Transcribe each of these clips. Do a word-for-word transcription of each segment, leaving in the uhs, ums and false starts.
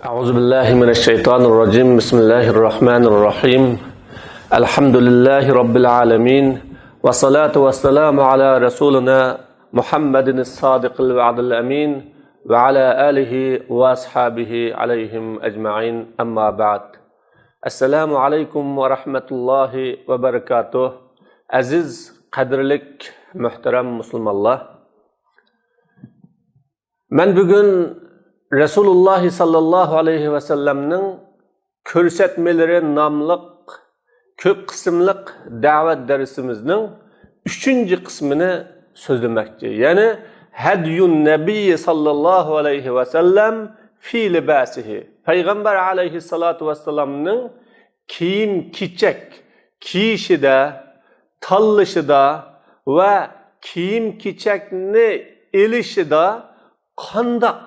أعوذ بالله من الشيطان الرجيم. بسم الله الرحمن الرحيم. الحمد لله رب العالمين. والصلاة والسلام على رسولنا محمد الصادق الوعد الأمين وعلى آله وأصحابه عليهم أجمعين. أما بعد. السلام عليكم ورحمة الله وبركاته. ئەزىز، قەدىرلىك، مۆھتەرەم مۇسۇلمانلار! مەن بۈگۈن رەسۇلۇللاھ ساللاللاھۇ ئەلەيھى ۋەسەللەمنىڭ كۆرسەتمىلىرى ناملىق كۆپ قىسىملىق دەۋەت دەرسىمىزنىڭ ئۈچىنچى قىسمىنى سۆزلىمەكچى. يەنى ھەديۇن نەبىيي ساللاللاھۇ ئەلەيھى ۋەسەللەم فى لىباسىھى. پەيغەمبەر ئەلەيھىسسالاتۇ ۋەسسالامنىڭ كىيىم-كېچەك كىيىشىدە، تاللىشىدا ۋە كىيىم-كېچەكنى ئېلىشىدا قانداق،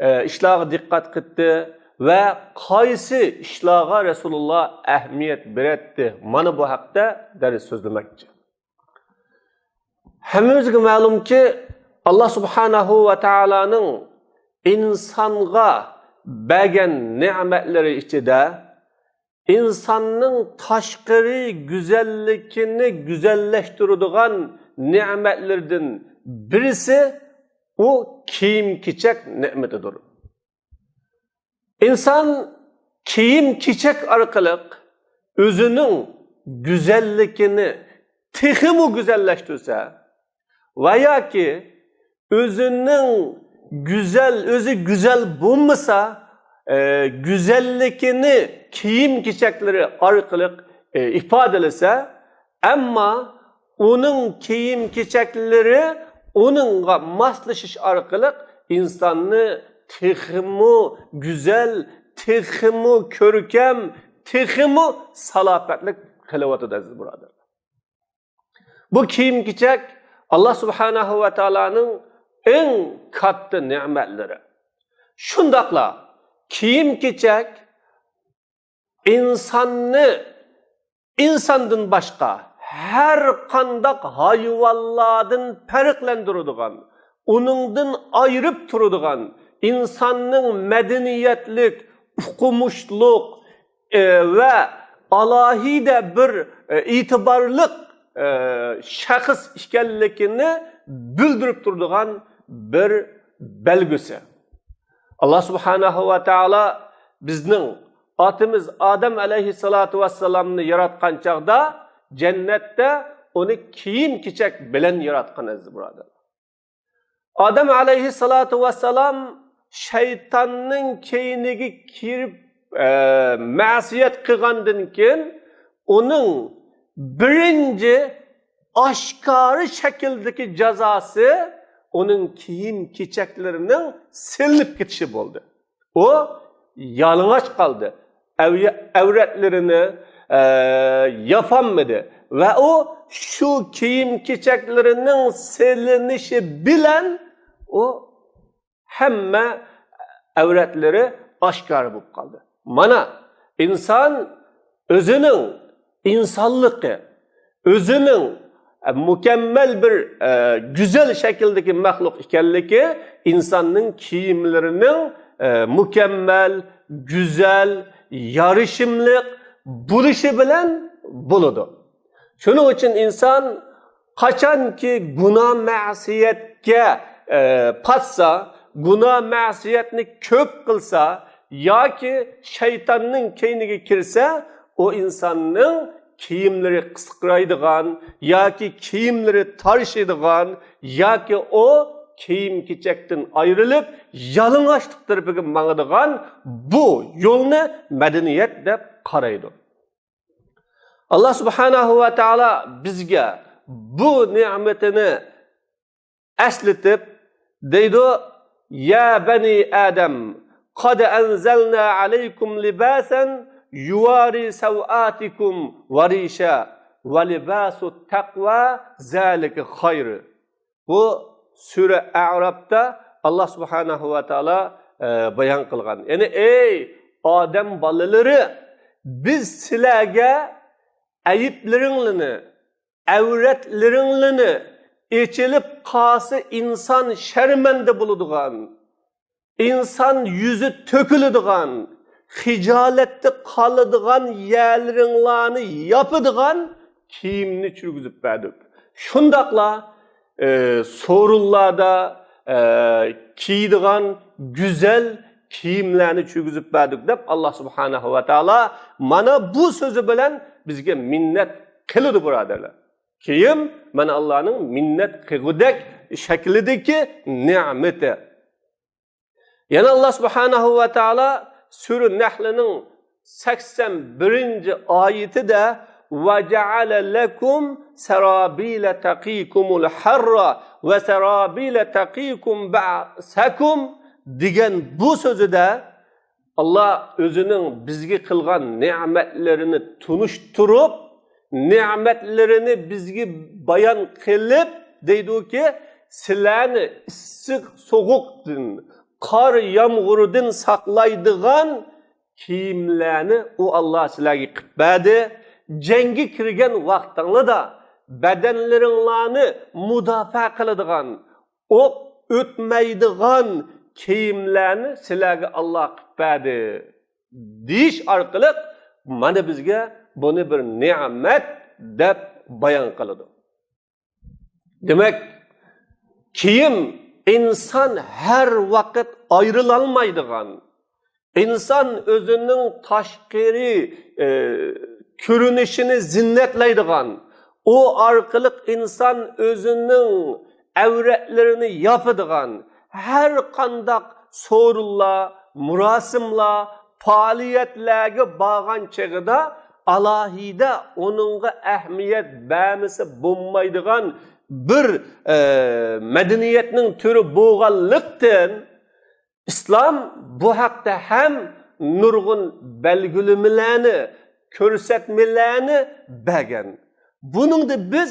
ئە، ئىشلارغا دىققەت قىلدى ۋە قايسى ئىشلارغا رەسۇلۇللا ئەھمىيەت بېرەتتى؟ مانا بۇ ھەقتە دەرس سۆزلىمەكچى. ھەممىمىزگە مەلۇمكى، ئاللا سۇبھانەھۇ ۋە تائالانىڭ ئىنسانغا بەرگەن نېمەتلىرى ئىچىدە ئىنساننىڭ تاشقىرى گۈزەللىكىنى گۈزەللەشتۈرىدىغان نېمەتلىرىدىن بىرسى ئۇ كىيىم-كېچەك نېمىتىدۇر. ئىنسان كىيىم-كېچەك ئارقىلىق ئۆزىنىڭ گۈزەللىكىنى تېخىمۇ گۈزەللەشتۈرسە ۋە ياكى ئۆزىنىڭ گۈزەل، ئۆزى گۈزەل بولمىسا، ئە، گۈزەللىكىنى كىيىم-كېچەكلىرى ئارقىلىق، ئە، ئىپادىلىسە، ئەمما ئۇنىڭ كىيىم-كېچەكلىرى ئۇنىڭغا ماسلىشىش ئارقىلىق ئىنساننى تېخىمۇ گۈزەل، تېخىمۇ كۆركەم، تېخىمۇ سالاپەتلىك قىلىۋاتىدۇ، ئەزىز بۇرادەرلەر. بۇ كىيىم-كېچەك ئاللا سۇبھانەھۇ ۋە تائالانىڭ ئەڭ كاتتا نېمەتلىرى. شۇنداقلا كىيىم-كېچەك ئىنساننى ئىنساندىن باشقا ھەر قانداق ھايۋانلاردىن پەرقلەندۈرىدىغان، ئۇنىڭدىن ئايرىپ تۇرىدىغان، ئىنساننىڭ مەدەنىيەتلىك، ئوقۇمۇشلۇق، ئە، ۋە ئالاھىدە بىر، ئە، ئېتىبارلىق، ئە، شەخس ئىكەنلىكىنى بىلدۈرۈپ تۇرىدىغان بىر بەلگىسى. ئاللا سۇبھانەھۇ ۋە تائالا بىزنىڭ ئاتىمىز ئادەم ئەلەيھىسسالاتۇ ۋەسسالامنى ياراتقان چاغدا جەننەتتە ئۇنى كىيىم-كېچەك بىلەن ياراتقان، ئەزىز بۇرادەرلەر. ئادەم ئەلەيھىسسالاتۇ ۋەسسالام شەيتاننىڭ كەينىگە كىرىپ، ئە، مەسىيەت قىلغاندىن كېيىن، ئۇنىڭ بىرىنچى ئاشكارا شەكىلدىكى جازاسى ئۇنىڭ كىيىم-كېچەكلىرىنىڭ سېلىنىپ كېتىشى بولدى. ئۇ يالىڭاچ قالدى. ئەۋ-، ئەۋرەتلىرىنى، ئە، ياپالمىدى. ۋە ئۇ شۇ كىيىم-كېچەكلىرىنىڭ سېلىنىشى بىلەن ئۇ ھەممە ئەۋرەتلىرى ئاشكارا بولۇپ قالدى. مانا، ئىنسان ئۆزىنىڭ ئىنسانلىقى، ئۆزىنىڭ، ئە، مۇكەممەل بىر، ئە، گۈزەل شەكىلدىكى مەخلۇق ئىكەنلىكى ئىنساننىڭ كىيىملىرىنىڭ، ئە، مۇكەممەل، گۈزەل، يارىشىملىق بولۇشى بىلەن بولىدۇ. شۇنىڭ ئۈچۈن ئىنسان قاچانكى گۇناھ مەسىيەتكە، ئە، پاتسا، گۇناھ مەسىيەتنى كۆپ قىلسا ياكى شەيتاننىڭ كەينىگە كىرسە، ئۇ ئىنساننىڭ كىيىملىرى قىسقىرايدىغان ياكى كىيىملىرى تارىشىدىغان ياكى ئۇ كىيىم-كېچەكتىن ئايرىلىپ، يالىڭاچلىق تەرىپىگە ماڭىدىغان بۇ يولنى مەدەنىيەت دەپ قارايدۇ. ئاللا سۇبھانەھۇ ۋە تائالا بىزگە بۇ نېمىتىنى ئەسلىتىپ دەيدۇ: يا بني آدم، قد أنزلنا عليكم لباسا يواري سوآتكم وريشا ولباس التقوى ذلك خير. بۇ سۈرە ئەئرافتا ئاللا سۇبھانەھۇ ۋە تائالا، ئە، بايان قىلغان. يەنى، ئەي ئادەم بالىلىرى، بىز سىلەرگە ئەيىبلىرىڭلىنى، ئەۋرەتلىرىڭلىنى ئېچىلىپ قالسا ئىنسان شەرمەندە بولىدىغان، ئىنسان يۈزى تۆكۈلىدىغان، خىجالەتتە قالىدىغان يەرلىرىڭلارنى ياپىدىغان كىيىمنى چۈرگۈزۈپ بەردۇق. شۇنداقلا، ئى، سورۇنلاردا، ئى، كىيىدىغان گۈزەل كىيىملەرنى چۈرگۈزۈپ بەردۇق، دەپ ئاللا سۇبھانەھۇ ۋە تائالا مانا بۇ سۆزى بىلەن بىزگە مىننەت قىلىدۇ، بۇرادەرلەر. كىيىم، مانا، ئاللانىڭ مىننەت قىلغۇدەك شەكلىدىكى نېمىتى. يەنە ئاللا سۇبھانەھۇ ۋە تائالا سۈرە نەھلنىڭ سەكسەن بىرىنچى ئايىتىدە، «وجعل لكم سرابيل تقيكم الحر وسرابيل تقيكم بأسكم» دېگەن بۇ سۆزىدە، ئاللا ئۆزىنىڭ بىزگە قىلغان نېمەتلىرىنى تونۇشتۇرۇپ، نېمەتلىرىنى بىزگە بايان قىلىپ دەيدۇكى، سىلەرنى ئىسسىق سوغۇقتىن، قار يامغۇردىن ساقلايدىغان كىيىملەرنى ئۇ ئاللا سىلەرگە قىلىپ بەردى. جەڭگە كىرگەن ۋاقتىڭلاردا بەدەنلىرىڭلارنى مۇداپىئە قىلىدىغان، ئوق ئۆتمەيدىغان كىيىملەرنى سىلەرگە ئاللا قىلىپ بەردى، دېيىش ئارقىلىق مانا بىزگە بۇنى بىر نېمەت دەپ بايان قىلىدۇ. دېمەك، كىيىم ئىنسان ھەر ۋاقىت ئايرىلالمايدىغان، ئىنسان ئۆزىنىڭ تاشقىرى، ئى، كۆرۈنۈشىنى زىننەتلەيدىغان، ئۇ ئارقىلىق ئىنسان ئۆزىنىڭ ئەۋرەتلىرىنى ياپىدىغان، ھەر قانداق سورۇنلار، مۇراسىملار، پائالىيەتلەرگە بارغان چېغىدا ئالاھىدە ئۇنىڭغا ئەھمىيەت بەرمىسە بولمايدىغان بىر، ئى، مەدەنىيەتنىڭ تۈرى بولغانلىقتىن، ئىسلام بۇ ھەقتە ھەم نۇرغۇن بەلگىلىمىلەرنى، كۆرسەتمىلەرنى بەرگەن. بۇنىڭدا بىز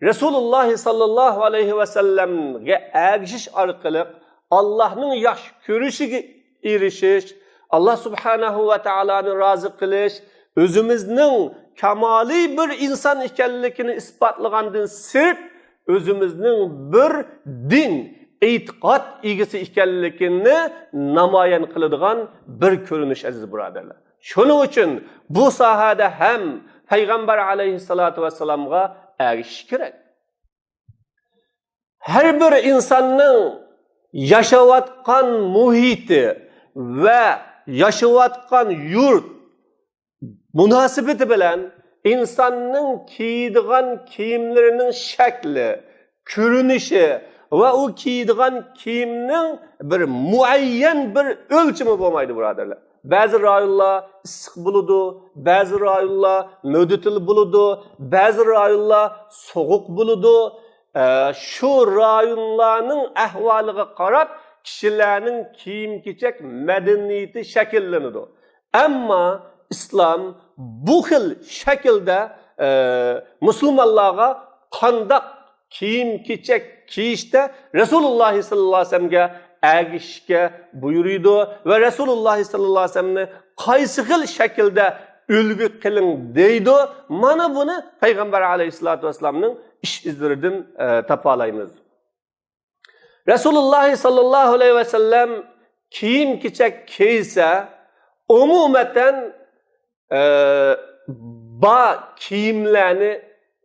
رەسۇلۇللاھ ساللاللاھۇ ئەلەيھى ۋەسەللەمگە ئەگىشىش ئارقىلىق ئاللاھنىڭ ياخشى كۆرۈشىگە ئېرىشىش، ئاللاھ سۇبھانەھۇ ۋە تائالانى رازى قىلىش، ئۆزىمىزنىڭ كامالىي بىر ئىنسان ئىكەنلىكىنى ئىسپاتلىغاندىن سىرت، ئۆزىمىزنىڭ بىر دىن، ئېتىقاد ئىگىسى ئىكەنلىكىنى نامايان قىلىدىغان بىر كۆرۈنۈش، ئەزىز بۇرادەرلەر. شۇنىڭ ئۈچۈن بۇ ساھەدە ھەم پەيغەمبەر ئەلەيھىسسالاتۇ ۋەسسالامغا ئەگىشىش كېرەك. ھەر بىر ئىنساننىڭ ياشاۋاتقان مۇھىتى ۋە ياشاۋاتقان يۇرت مۇناسىۋىتى بىلەن ئىنساننىڭ كىيىدىغان كىيىملىرىنىڭ شەكلى، كۆرۈنۈشى ۋە ئۇ كىيىدىغان كىيىمنىڭ بىر مۇئەييەن بىر ئۆلچىمى بولمايدۇ، بۇرادەرلەر. بەزى رايونلار ئىسسىق بولىدۇ، بەزى رايونلار مۆتىدىل بولىدۇ، بەزى رايونلار سوغۇق بولىدۇ. ئە، شۇ رايونلارنىڭ ئەھۋالىغا قاراپ كىشىلەرنىڭ كىيىم-كېچەك مەدەنىيىتى شەكىللىنىدۇ. ئەمما ئىسلام بۇ خىل شەكىلدە، ئە، مۇسۇلمانلارغا قانداق كىيىم-كېچەك كىيىشتە رەسۇلۇللاھ ساللاللاھۇ ئەلەيھى ۋەسەللەمگە ئەگىشىشكە بۇيرۇيدۇ ۋە رەسۇلۇللاھ ساللاللاھۇ ئەلەيھى ۋەسەللەمنى قايسى خىل شەكىلدە ئۈلگە قىلىڭ دەيدۇ. مانا بۇنى پەيغەمبەر ئەلەيھىسسالاتۇ ۋەسسالامنىڭ ئىش ئىزلىرىدىن، ئە، تاپالايمىز. رەسۇلۇللاھ ساللاللاھۇ ئەلەيھى ۋەسەللەم كىيىم-كېچەك كىيسە، ئومۇمەن، ئە، بار كىيىملەرنى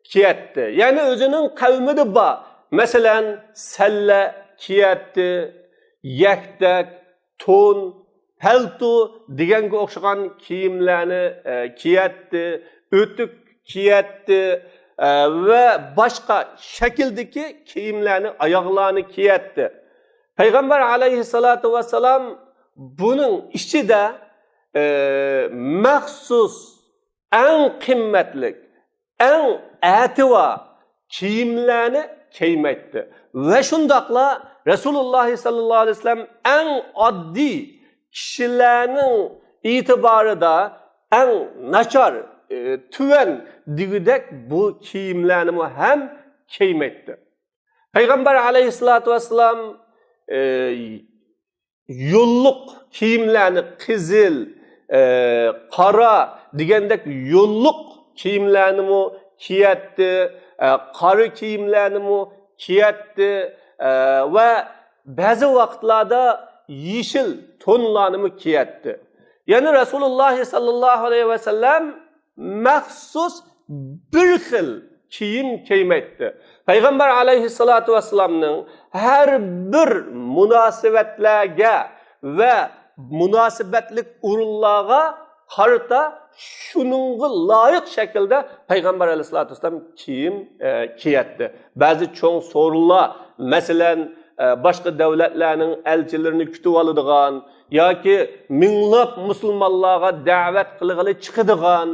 كىيەتتى. يەنى ئۆزىنىڭ قەۋمىدە بار. مەسىلەن، سەللە كىيەتتى، يەكتەك، تون، پەلتو دېگەنگە ئوخشىغان كىيىملەرنى، ئە، كىيەتتى، ئۆتۈك كىيەتتى، ئە، ۋە باشقا شەكىلدىكى كىيىملەرنى، ئاياغلارنى كىيەتتى. پەيغەمبەر ئەلەيھىسسالاتۇ ۋەسسالام بۇنىڭ ئىچىدە، ئە، مەخسۇس ئەڭ قىممەتلىك، ئەڭ ئەتىۋار كىيىملەرنى كىيمەيتتى. ۋە شۇنداقلا رەسۇلۇللاھ ساللاللاھۇ ئەلەيھى ۋەسەللەم ئەڭ ئاددىي، كىشىلەرنىڭ ئېتىبارىدا ئەڭ ناچار، ئى، تۆۋەن دېگۈدەك بۇ كىيىملەرنىمۇ ھەم كىيمەيتتى. پەيغەمبەر ئەلەيھىسسالاتۇ ۋەسسالام، ئى، يوللۇق كىيىملەرنى، قىزىل، ئە، قارا دېگەندەك يوللۇق كىيىملەرنىمۇ كىيەتتى، ئە، قارا كىيىملەرنىمۇ كىيەتتى، ئە، ۋە بەزى ۋاقىتلاردا يېشىل تونلارنىمۇ كىيەتتى. يەنى رەسۇلۇللاھ سەللەللاھۇ ئەلەيھى ۋەسەللەم مەخسۇس بىر خىل كىيىم كىيمەيتتى. پەيغەمبەر ئەلەيھىسسالاتۇ ۋەسسالامنىڭ ھەر بىر مۇناسىۋەتلەرگە ۋە مۇناسىۋەتلىك ئورۇنلارغا قارىتا شۇنىڭغا لايىق شەكىلدە پەيغەمبەر ئەلەيھىسسالاتۇ ۋەسسالام كىيىم، ئە، كىيەتتى. بەزى چوڭ سورۇنلار، مەسىلەن، ئە، باشقا دۆلەتلەرنىڭ ئەلچىلىرىنى كۈتۈۋالىدىغان ياكى مىڭلاپ مۇسۇلمانلارغا دەۋەت قىلغىلى چىقىدىغان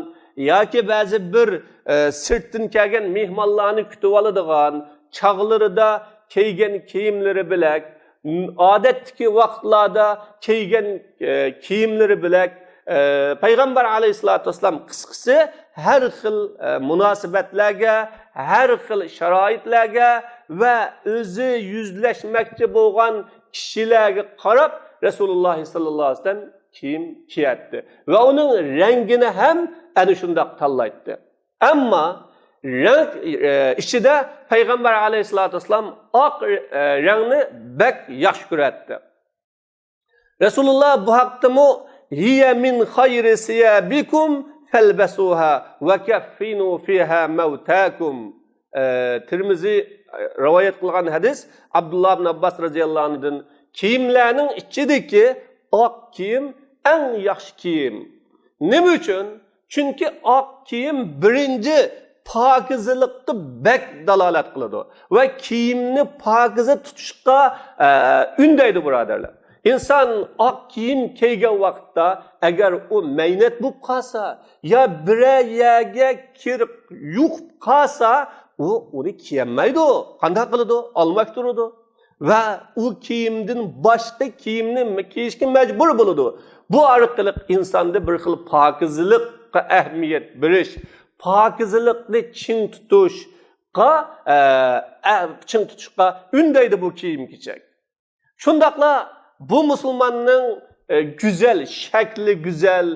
ياكى بەزى بىر، ئە، سىرتتىن كەلگەن مېھمانلارنى كۈتۈۋالىدىغان چاغلىرىدا كىيگەن كىيىملىرى بىلەن، ئادەتتىكى ۋاقىتلاردا كىيگەن، ئە، كىيىملىرى بىلەن، ئە، پەيغەمبەر ئەلەيھىسسالاتۇ ۋەسسالام قىسقىسى ھەر خىل، ئە، مۇناسىۋەتلەرگە، ھەر خىل شارائىتلەرگە ۋە ئۆزى يۈزلەشمەكچى بولغان كىشىلەرگە قاراپ رەسۇلۇللاھ سەللەللاھۇ ئەلەيھى ۋەسەللەم كىيىم كىيەتتى. ۋە ئۇنىڭ رەڭگىنى ھەم ئەنە شۇنداق تاللايتتى. ئەمما رەڭ، ئە، ئىچىدە پەيغەمبەر ئەلەيھىسسالاتۇ ۋەسسالام ئاق، ئە، رەڭنى بەك ياخشى كۆرەتتى. رەسۇلۇللاھ بۇ ھەقتىمۇ، «ھىيە مىن خەيرى سىيابىكۇم فەلبەسۇھا ۋە كەففىنۇ فىھا مەۋتاكۇم.» ئە، تىرمىزى، ئە، رىۋايەت قىلغان ھەدىس، ئابدۇللاھ ئىبن ئابباس رەزىياللاھۇ ئەنھۇدىن، «كىيىملەرنىڭ ئىچىدىكى ئاق كىيىم ئەڭ ياخشى كىيىم.» نېمە ئۈچۈن؟ چۈنكى ئاق كىيىم بىرىنچى پاكىزىلىققا بەك دالالەت قىلىدۇ ۋە كىيىمنى پاكىزە تۇتۇشقا، ئە، ئۈندەيدۇ، بۇرادەرلەر. ئىنسان ئاق كىيىم كىيگەن ۋاقىتتا، ئەگەر ئۇ مەينەت بولۇپ قالسا يا بىرەر يەرگە كىرىپ يۇقۇپ قالسا، ئۇ ئۇنى كىيەلمەيدۇ. قانداق قىلىدۇ؟ ئالماشتۇرىدۇ. ۋە ئۇ كىيىمدىن باشقا كىيىمنى كىيىشكە مەجبۇر بولىدۇ. بۇ ئارقىلىق ئىنساندا بىر خىل پاكىزىلىققا ئەھمىيەت بېرىش، پاكىزىلىقنى چىڭ تۇتۇشقا، ئە، ئە، چىڭ تۇتۇشقا ئۈندەيدۇ بۇ كىيىم-كېچەك. شۇنداقلا بۇ مۇسۇلماننىڭ، ئە، گۈزەل، شەكلى گۈزەل،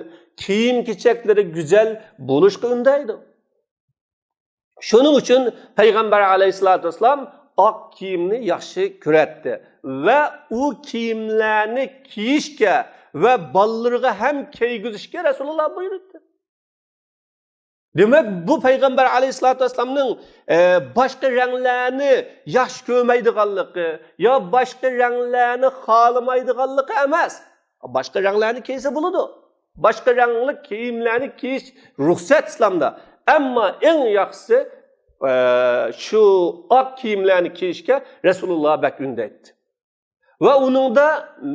كىيىم-كېچەكلىرى گۈزەل بولۇشقا ئۈندەيدۇ. شۇنىڭ ئۈچۈن پەيغەمبەر ئەلەيھىسسالاتۇ ۋەسسالام ئاق كىيىمنى ياخشى كۆرەتتى ۋە ئۇ كىيىملەرنى كىيىشكە ۋە بالىلىرىغا ھەم كىيگۈزۈشكە رەسۇلۇللاھ بۇيرۇتتى. دېمەك، بۇ پەيغەمبەر ئەلەيھىسسالاتۇ ۋەسسالامنىڭ، ئە، باشقا رەڭلەرنى ياخشى كۆرمەيدىغانلىقى يا باشقا رەڭلەرنى خالىمايدىغانلىقى ئەمەس. باشقا رەڭلەرنى كىيسە بولىدۇ. باشقا رەڭلىك كىيىملەرنى كىيىش رۇخسەت ئىسلامدا. ئەمما ئەڭ ياخشىسى، ئە، شۇ ئاق كىيىملەرنى كىيىشكە رەسۇلۇللاھ بەك ئۈندەيتتى. ۋە ئۇنىڭدا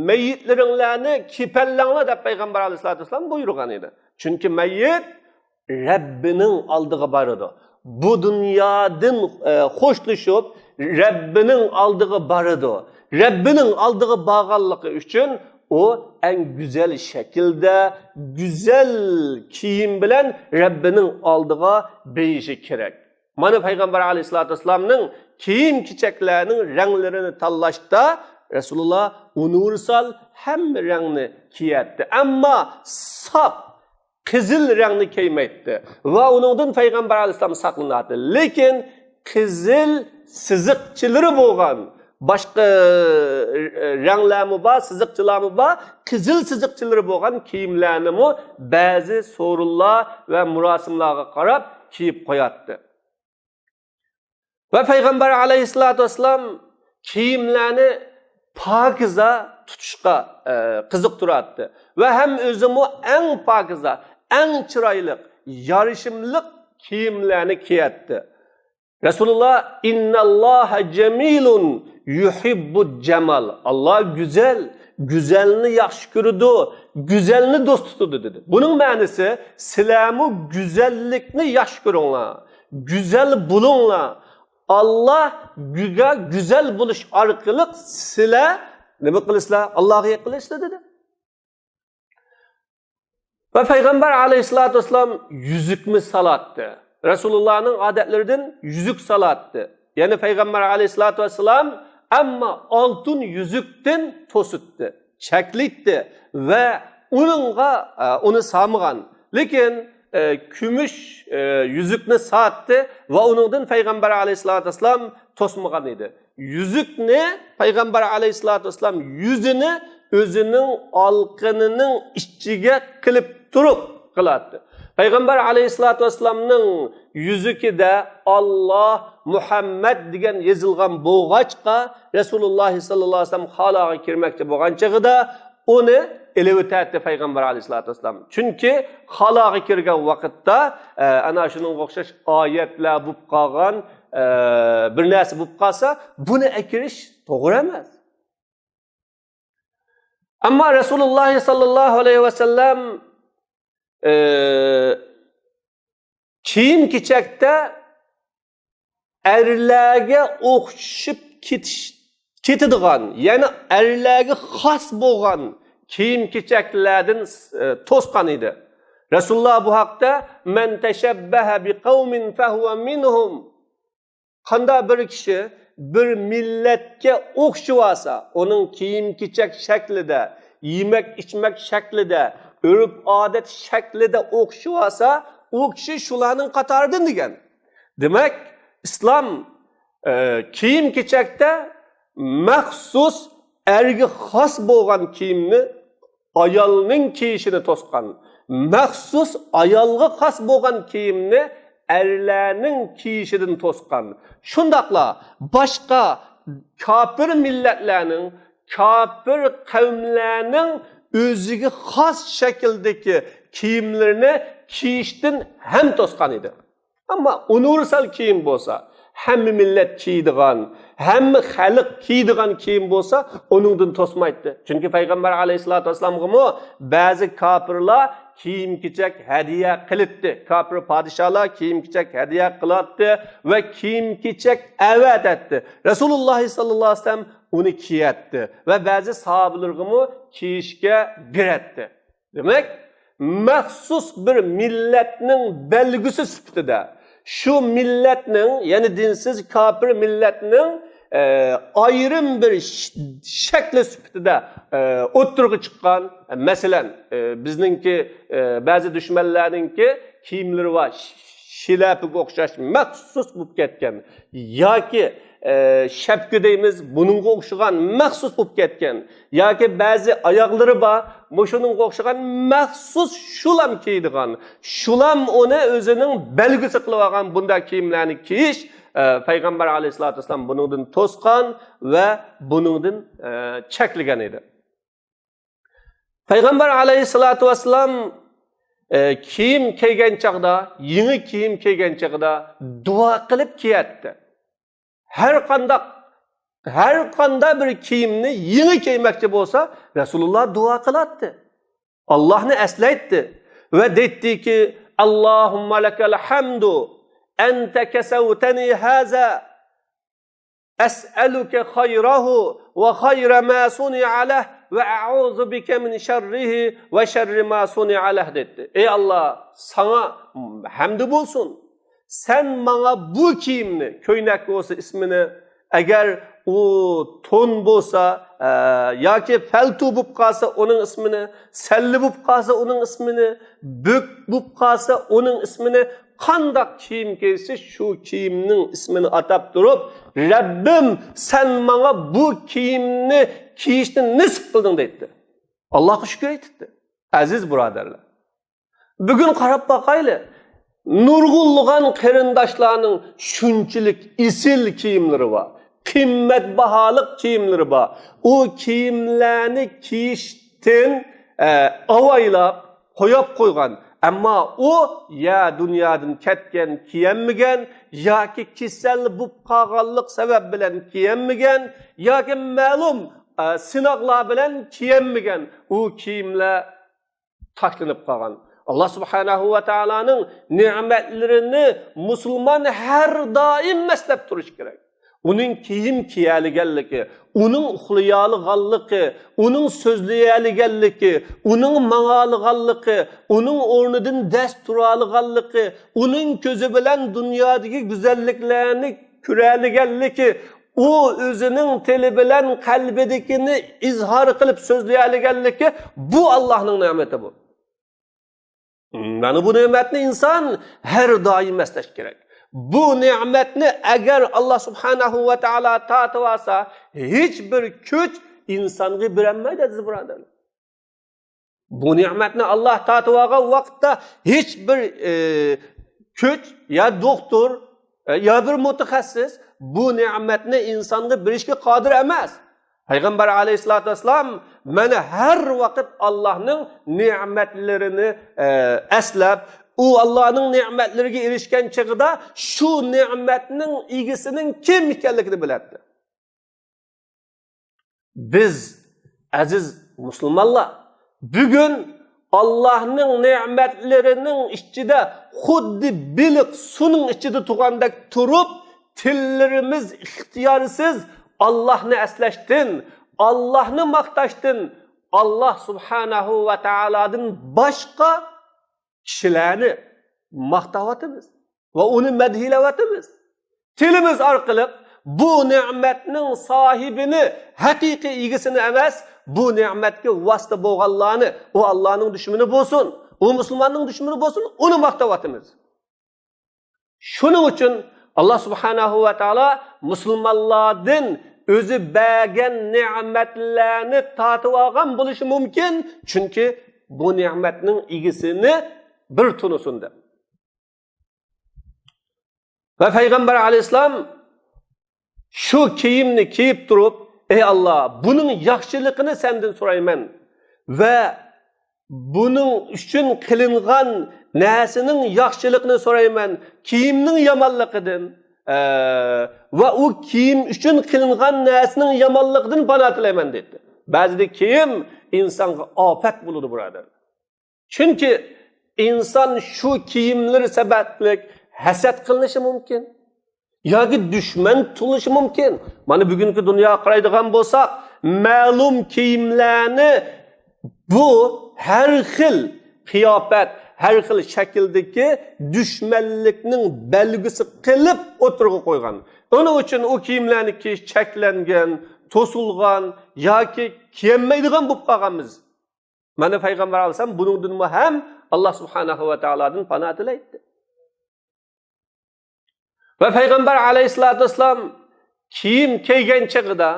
«مەييىتلىرىڭلارنى كېپەنلەڭلار» دەپ پەيغەمبەر ئەلەيھىسسالاتۇ ۋەسسالام بۇيرۇغان ئىدى. چۈنكى مەييىت رەببىنىڭ ئالدىغا بارىدۇ. بۇ دۇنيادىن، ئە، خوشلىشىپ، رەببىنىڭ ئالدىغا بارىدۇ. رەببىنىڭ ئالدىغا بارغانلىقى ئۈچۈن ئۇ ئەڭ گۈزەل شەكىلدە، گۈزەل كىيىم بىلەن رەببىنىڭ ئالدىغا بېرىشى كېرەك. مانا پەيغەمبەر ئەلەيھىسسالاتۇ ۋەسسالامنىڭ كىيىم-كېچەكلەرنىڭ رەڭلىرىنى تاللاشتا رەسۇلۇللاھ ئۇنىۋېرسال ھەممە رەڭنى كىيەتتى. ئەمما ساپ قىزىل رەڭنى كىيمەيتتى. ۋە ئۇنىڭدىن پەيغەمبەر ئەلەيھىسسالام ساقلىناتتى. لېكىن قىزىل سىزىقچىلىرى بولغان، باشقا، ئە، رەڭلەرمۇ بار، سىزىقچىلارمۇ بار، قىزىل سىزىقچىلىرى بولغان كىيىملەرنىمۇ بەزى سورۇنلار ۋە مۇراسىملارغا قاراپ كىيىپ قوياتتى. ۋە پەيغەمبەر ئەلەيھىسسالاتۇ ۋەسسالام كىيىملەرنى پاكىزە تۇتۇشقا، ئە، قىزىقتۇراتتى. ۋە ھەم ئۆزىمۇ ئەڭ پاكىزە، ئەڭ چىرايلىق، يارىشىملىق كىيىملەرنى كىيەتتى. رەسۇلۇللاھ، «ئىننەللاھە جەمىلۇن يۇھىببۇل جەمال.» ئاللاھ گۈزەل، گۈزەلنى ياخشى كۆرىدۇ، گۈزەلنى دوست تۇتىدۇ، دېدى. بۇنىڭ مەنىسى، سىلەرمۇ گۈزەللىكنى ياخشى كۆرۈڭلار، گۈزەل بولۇڭلار. ئاللاھقا گۈزەل بولۇش ئارقىلىق سىلەر نېمە قىلىسىلەر؟ ئاللاھقا يېقىنلىشىسىلەر، دېدى. ۋە پەيغەمبەر ئەلەيھىسسالاتۇ ۋەسسالام يۈزۈكنى سالاتتى. رەسۇلۇللاھنىڭ ئادەتلىرىدىن يۈزۈك سالاتتى. يەنى پەيغەمبەر ئەلەيھىسسالاتۇ ۋەسسالام ئەمما ئالتۇن يۈزۈكتىن توسۇتتى، چەكلىتتى ۋە ئۇنىڭغا، ئە، ئۇنى سالمىغان. لېكىن، ئە، كۈمۈش، ئە، يۈزۈكنى ساتتى ۋە ئۇنىڭدىن پەيغەمبەر ئەلەيھىسسالاتۇ ۋەسسالام توسمىغان ئىدى. يۈزۈكنى پەيغەمبەر ئەلەيھىسسالاتۇ ۋەسسالام يۈزىنى ئۆزىنىڭ ئالقىنىنىڭ ئىچىگە قىلىپ تۇرۇپ قىلاتتى. پەيغەمبەر ئەلەيھىسسالاتۇ ۋەسسالامنىڭ يۈزۈكىدە ئاللا، مۇھەممەد دېگەن يېزىلغان بولغاچقا، رەسۇلۇللاھ ساللاللاھۇ ئەلەيھى ۋەسەللەم خالاغا كىرمەكچى بولغان چېغىدا ئۇنى ئېلىۋېتەتتى پەيغەمبەر ئەلەيھىسسالاتۇ ۋەسسالام. چۈنكى خالاغا كىرگەن ۋاقىتتا، ئە، ئەنە شۇنىڭغا ئوخشاش ئايەتلەر بولۇپ قالغان، ئە، بىر نەرسە بولۇپ قالسا، بۇنى ئەكىرىش توغرا ئەمەس. ئەمما رەسۇلۇللاھ ساللاللاھۇ ئەلەيھى ۋەسەللەم، ئى، كىيىم-كېچەكتە ئەرلەرگە ئوخشىشىپ كېتىش، كېتىدىغان، يەنى ئەرلەرگە خاس بولغان كىيىم-كېچەكلەردىن، ئى، توسقان ئىدى. رەسۇلۇللاھ بۇ ھەقتە، مەن تەشەببەھە بىقەۋمىن فەھۇۋە مىنھۇم. قانداق بىر كىشى بىر مىللەتكە ئوخشىۋالسا، ئۇنىڭ كىيىم-كېچەك شەكلىدە، يېمەك-ئىچمەك شەكلىدە، ئۆرپ-ئادەت شەكلىدە ئوخشىۋالسا، ئۇ كىشى شۇلارنىڭ قاتارىدىن دېگەن. دېمەك، ئىسلام، ئە، كىيىم-كېچەكتە مەخسۇس ئەرگە خاس بولغان كىيىمنى ئايالنىڭ كىيىشىنى توسقان، مەخسۇس ئايالغا خاس بولغان كىيىمنى ئەرلەرنىڭ كىيىشىدىن توسقان. شۇنداقلا باشقا كاپىر مىللەتلەرنىڭ، كاپىر قەۋملەرنىڭ ئۆزىگە خاس شەكىلدىكى كىيىملىرىنى كىيىشتىن ھەم توسقان ئىدى. ئەمما ئۇنىۋېرسال كىيىم بولسا، ھەممە مىللەت كىيىدىغان، ھەممە خەلق كىيىدىغان كىيىم بولسا، ئۇنىڭدىن توسمايتتى. چۈنكى پەيغەمبەر ئەلەيھىسسالاتۇ ۋەسسالامغىمۇ بەزى كاپىرلار كىيىم-كېچەك ھەدىيە قىلاتتى. كاپىر پادىشاھلار كىيىم-كېچەك ھەدىيە قىلاتتى ۋە كىيىم-كېچەك ئەۋەتەتتى. رەسۇلۇللاھ ساللاللاھۇ ئەلەيھى ۋەسەللەم ئۇنى كىيەتتى ۋە بەزى ساھابىلىرىغىمۇ كىيىشكە بېرەتتى. دېمەك، مەخسۇس بىر مىللەتنىڭ بەلگىسى سۈپىتىدە، شۇ مىللەتنىڭ، يەنى دىنسىز كاپىر مىللەتنىڭ، ئە، ئايرىم بىر ش-، شەكلى سۈپىتىدە، ئە، ئوتتۇرىغا چىققان. مەسىلەن، ئە، بىزنىڭكى، ئە، بەزى دۈشمەنلەرنىڭكى كىيىملىرى بار، ش-، شىلەپىگە ئوخشاش مەخسۇس بولۇپ كەتكەن ياكى، ئە، شەپكە دەيمىز، بۇنىڭغا ئوخشىغان مەخسۇس بولۇپ كەتكەن ياكى بەزى ئاياغلىرى بار، مۇشۇنىڭغا ئوخشىغان مەخسۇس شۇلام كىيىدىغان، شۇلام ئۇنى ئۆزىنىڭ بەلگىسى قىلىۋالغان بۇنداق كىيىملەرنى كىيىش، ئە، پەيغەمبەر ئەلەيھىسسالاتۇ ۋەسسالام بۇنىڭدىن توسقان ۋە بۇنىڭدىن، ئە، چەكلىگەن ئىدى. پەيغەمبەر ئەلەيھىسسالاتۇ ۋەسسالام، ئە، كىيىم كىيگەن چاغدا، يېڭى كىيىم كىيگەن چاغدا دۇئا قىلىپ كىيەتتى. ھەر قانداق، ھەر قانداق بىر كىيىمنى يېڭى كىيمەكچى بولسا، رەسۇلۇللاھ دۇئا قىلاتتى. ئاللاھنى ئەسلەيتتى ۋە دەيتتىكى، اللهم لك الحمد أنت كسوتني هذا أسألك خيره وخير ما صنع له وأعوذ بك من شره وشر ما صنع له دەيتتى. ئەي ئاللاھ، ساڭا ھەمدى بولسۇن. سەن ماڭا بۇ كىيىمنى، كۆينەك بولسا ئىسمىنى، ئەگەر ئۇ تون بولسا، ئە، ياكى پەلتو بولۇپ قالسا ئۇنىڭ ئىسمىنى، سەللە بولۇپ قالسا ئۇنىڭ ئىسمىنى، بۆك بولۇپ قالسا ئۇنىڭ ئىسمىنى، قانداق كىيىم كىيسە شۇ كىيىمنىڭ ئىسمىنى ئاتاپ تۇرۇپ، رەببىم، سەن ماڭا بۇ كىيىمنى كىيىشنى نېسىپ قىلدىڭ دەيتتى. ئاللاھقا شۈكۈر ئېيتىپتۇ. ئەزىز بۇرادەرلەر، بۈگۈن قاراپ باقايلى. نۇرغۇنلىغان قېرىنداشلارنىڭ شۇنچىلىك ئېسىل كىيىملىرى بار، قىممەت باھالىق كىيىملىرى بار. ئۇ كىيىملەرنى كىيىشتىن، ئە، ئاۋايلاپ قويۇپ قويغان. ئەمما ئۇ يا دۇنيادىن كەتكەن، كىيەلمىگەن، ياكى كېسەل بولۇپ قالغانلىق سەۋەب بىلەن كىيەلمىگەن، ياكى مەلۇم، ئە، سىناقلار بىلەن كىيەلمىگەن. ئۇ كىيىملەر تاشلىنىپ قالغان. ئاللاھ سۇبھانەھۇ ۋە تائالانىڭ نېمەتلىرىنى مۇسۇلمان ھەر دائىم ئەسلەپ تۇرۇشى كېرەك. ئۇنىڭ كىيىم كىيەلىگەنلىكى، ئۇنىڭ ئۇخلىيالىغانلىقى، ئۇنىڭ سۆزلىيەلىگەنلىكى، ئۇنىڭ ماڭالىغانلىقى، ئۇنىڭ ئورنىدىن دەس تۇرالىغانلىقى، ئۇنىڭ كۆزى بىلەن دۇنيادىكى گۈزەللىكلەرنى كۆرەلىگەنلىكى، ئۇ ئۆزىنىڭ تىلى بىلەن قەلبىدىكىنى ئىزھار قىلىپ سۆزلىيەلىگەنلىكى، بۇ ئاللاھنىڭ نېمىتى بۇ. مانا بۇ نېمەتنى ئىنسان ھەر دائىم ئەسلەش كېرەك. بۇ نېمەتنى ئەگەر ئاللاھ سۇبھانەھۇ ۋە تائالا تارتىۋالسا، ھېچ بىر كۈچ، ئىنسانغا بېرەلمەيدۇ، ئەزىز بۇرادەرلەر. بۇ نېمەتنى ئاللاھ تارتىۋالغان ۋاقىتتا ھېچ بىر، ئى، كۈچ يا دوختۇر، ئى، يا بىر مۇتەخەسسىس بۇ نېمەتنى ئىنسانغا بېرىشكە قادىر ئەمەس. پەيغەمبەر ئەلەيھىسسالاتۇ ۋەسسالام مانا ھەر ۋاقىت ئاللاھنىڭ نېمەتلىرىنى، ئى، ئەسلەپ، ئۇ ئاللاھنىڭ نېمەتلىرىگە ئېرىشكەن چېغىدا شۇ نېمەتنىڭ ئىگىسىنىڭ كىم ئىكەنلىكىنى بىلەتتى. بىز، ئەزىز مۇسۇلمانلار، بۈگۈن ئاللاھنىڭ نېمەتلىرىنىڭ ئىچىدە خۇددى بېلىق سۇنىڭ ئىچىدە تۇرغاندەك تۇرۇپ، تىللىرىمىز ئىختىيارسىز ئاللاھنى ئەسلەشتىن، ئاللاھنى ماختاشتىن، ئاللاھ سۇبھانەھۇ ۋە تائالادىن باشقا كىشىلەرنى ماختاۋاتىمىز ۋە ئۇنى مەدھىيلەۋاتىمىز. تىلىمىز ئارقىلىق بۇ نېمەتنىڭ ساھىبىنى، ھەقىقىي ئىگىسىنى ئەمەس، بۇ نېمەتكە ۋاسىتە بولغانلارنى، ئۇ ئاللاھنىڭ دۈشمىنى بولسۇن، ئۇ مۇسۇلماننىڭ دۈشمىنى بولسۇن، ئۇنى ماختاۋاتىمىز. شۇنىڭ ئۈچۈن ئاللاھ سۇبھانەھۇ ۋە تائالا مۇسۇلمانلاردىن ئۆزى بەرگەن نېمەتلەرنى تارتىۋالغان بولۇشى مۇمكىن، چۈنكى بۇ نېمەتنىڭ ئىگىسىنى بىر تونۇسۇن دەپ. ۋە پەيغەمبەر ئەلەيھىسسالام شۇ كىيىمنى كىيىپ تۇرۇپ، ئەي ئاللاھ، بۇنىڭ ياخشىلىقىنى سەندىن سورايمەن ۋە بۇنىڭ ئۈچۈن قىلىنغان نەرسىنىڭ ياخشىلىقىنى سورايمەن، كىيىمنىڭ يامانلىقىدىن، ئە، ۋە ئۇ كىيىم ئۈچۈن قىلىنغان نەرسىنىڭ يامانلىقىدىن پاناھ تىلەيمەن، دېدى. بەزىدە كىيىم ئىنسانغا ئاپەت بولىدۇ، بۇرادەر. چۈنكى ئىنسان شۇ كىيىملىرى سەۋەبلىك ھەسەت قىلىنىشى مۇمكىن ياكى دۈشمەن تۇتۇلۇشى مۇمكىن. مانا بۈگۈنكى دۇنياغا قارايدىغان بولساق، مەلۇم كىيىملەرنى بۇ ھەر خىل قىياپەت، ھەر خىل شەكىلدىكى دۈشمەنلىكنىڭ بەلگىسى قىلىپ ئوتتۇرىغا قويغان. ئۇنىڭ ئۈچۈن ئۇ كىيىملەرنى كىيىش چەكلەنگەن، توسۇلغان ياكى كىيەلمەيدىغان بولۇپ قالغانمىز. مانا پەيغەمبەر ئەلەيھىسسالام بۇنىڭدىنمۇ ھەم ئاللاھ سۇبھانەھۇ ۋە تائالادىن پاناھ تىلەيتتى. ۋە پەيغەمبەر ئەلەيھىسسالاتۇ ۋەسسالام كىيىم كىيگەن چېغىدا،